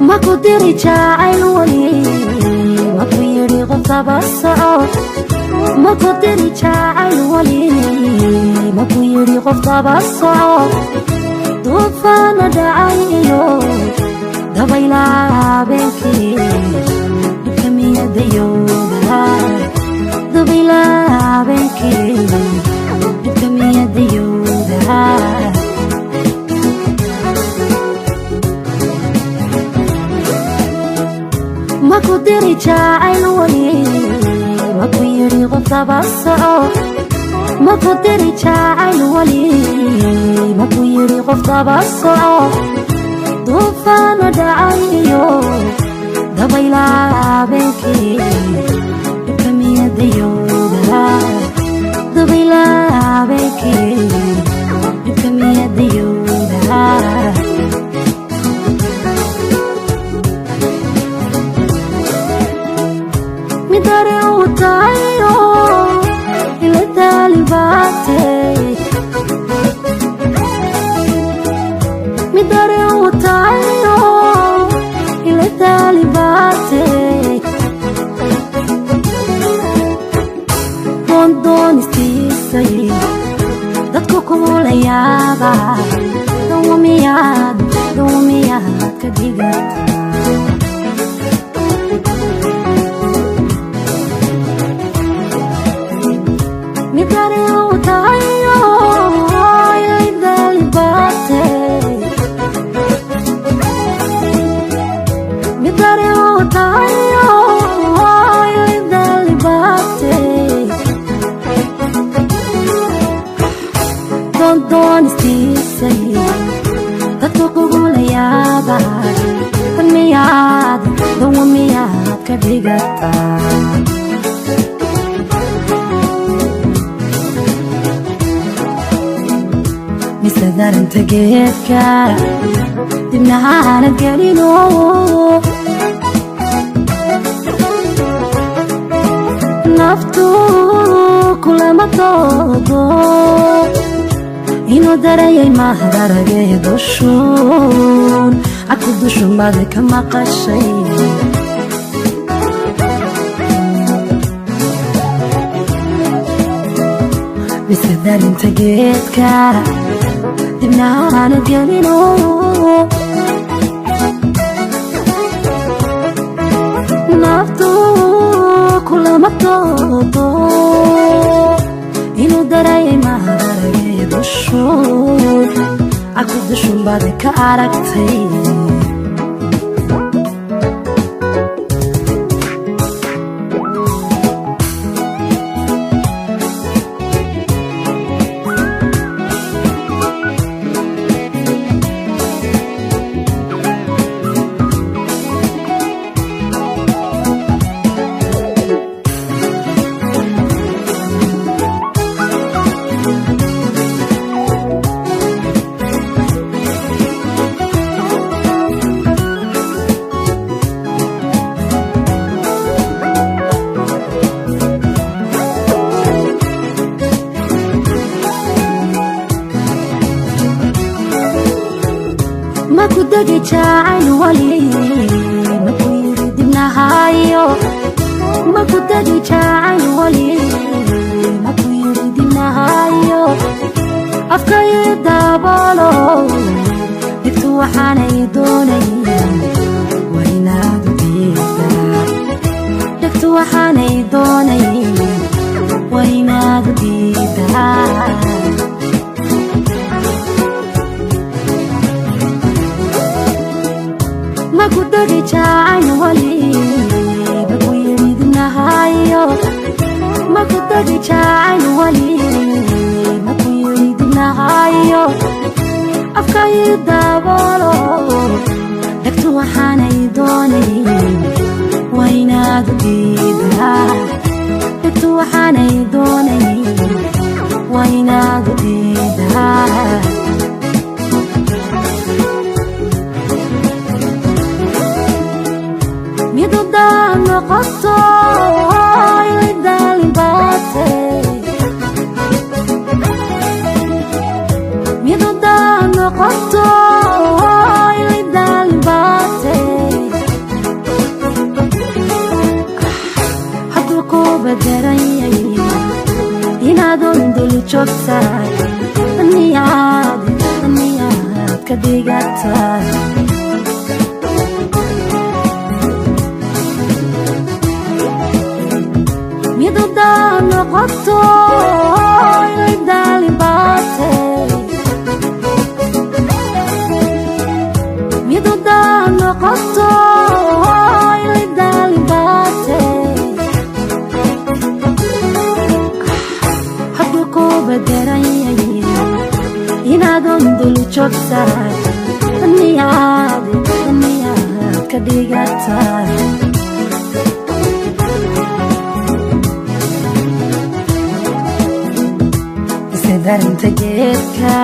Maku diri jacayl wali, maku yidhi qof daba soco. Maku diri jacayl wali, maku yidhi qof daba soco. Duufaana dhacay iyo dabayla habeenkii, dhibka miyadayooda? Dabayla habeenkii, dhibka miyadayooda? Maku diri jacayl wali, maku yidhi qof daba soco. Maku diri jacayl wali, maku yidhi qof daba soco. Duufaana dhacay iyo dabayla habeenkii, dhibka miyadayooda? Dabayla habeenkii, dhibka miyadayooda? Midare u tahayo ila taalibaate, midare u tahayo ila taalibaate. Doondoonistiisay dadku kula yaaba, dawamiyaad dawamiyaad ka dhigata. Midare u tahayo ila taalibaate, midare u tahayo ila taalibaate. Doondoonistiisay dadku kugula yaaba, tan miyaad dawa miyaad ka dhigataa? Mise darinta geedka dibna aanad gelino, naftu kulama doodo inuu darayay mahadaragee dushuun caku dushumada ka maqashay. Mise darinta geedka dibna aanad gelino, naftu kulama doodo inuu darayay mahadaragee dushuun caku dushunbaad ka aragtay. Maku degi jacayl wali, maku yidhi dibnahayo. Maku degi jacayl wali, maku yidhi dibnahayo. Afkayi daboolo dhigtu waxaanay doonayn waa inaad u diidaa. Dhegtu waxaanay doonayn waa inaad u diidaa. Maku degi jacayl wali, maku yidhi dibnahayo. Maku degi jacayl wali, maku yidhi dibnahayo. Afkayi daboolo dhegtu waxaanay doonayn waa inaad u diidaa. Dhegtu waxaanay doonayn waa inaad u diidaa. Midudaa noqoto ilidaalinbaate, midudaa noqoto ilidaalinbaate. Ka dhigataa midudaa noqoto ilay daalin baate, midudaa noqoto ilay daalin baate. Hadduu kuuba daranyay inaadon dul joogtaa, miyaad miyaad ka dhigataa? Darinta geedka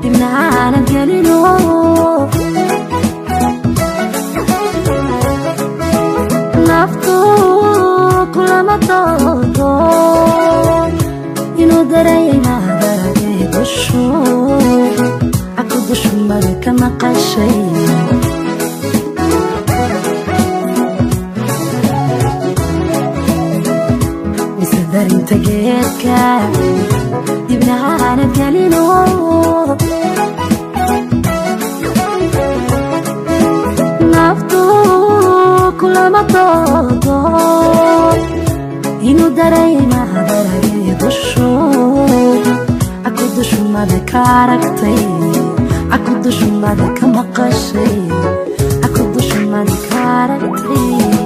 dibna aanad gelino, naftu kulama doodo inuu darayay maadaragay dushu caku dushumada ka maqashay. Mise darinta geedka dibna aanad gelino, naftu kulama doodo inuu darayay maadaragay dushu caku dushumada ka aragtay, caku dushumada ka maqashay, caku dushumada ka aragtay.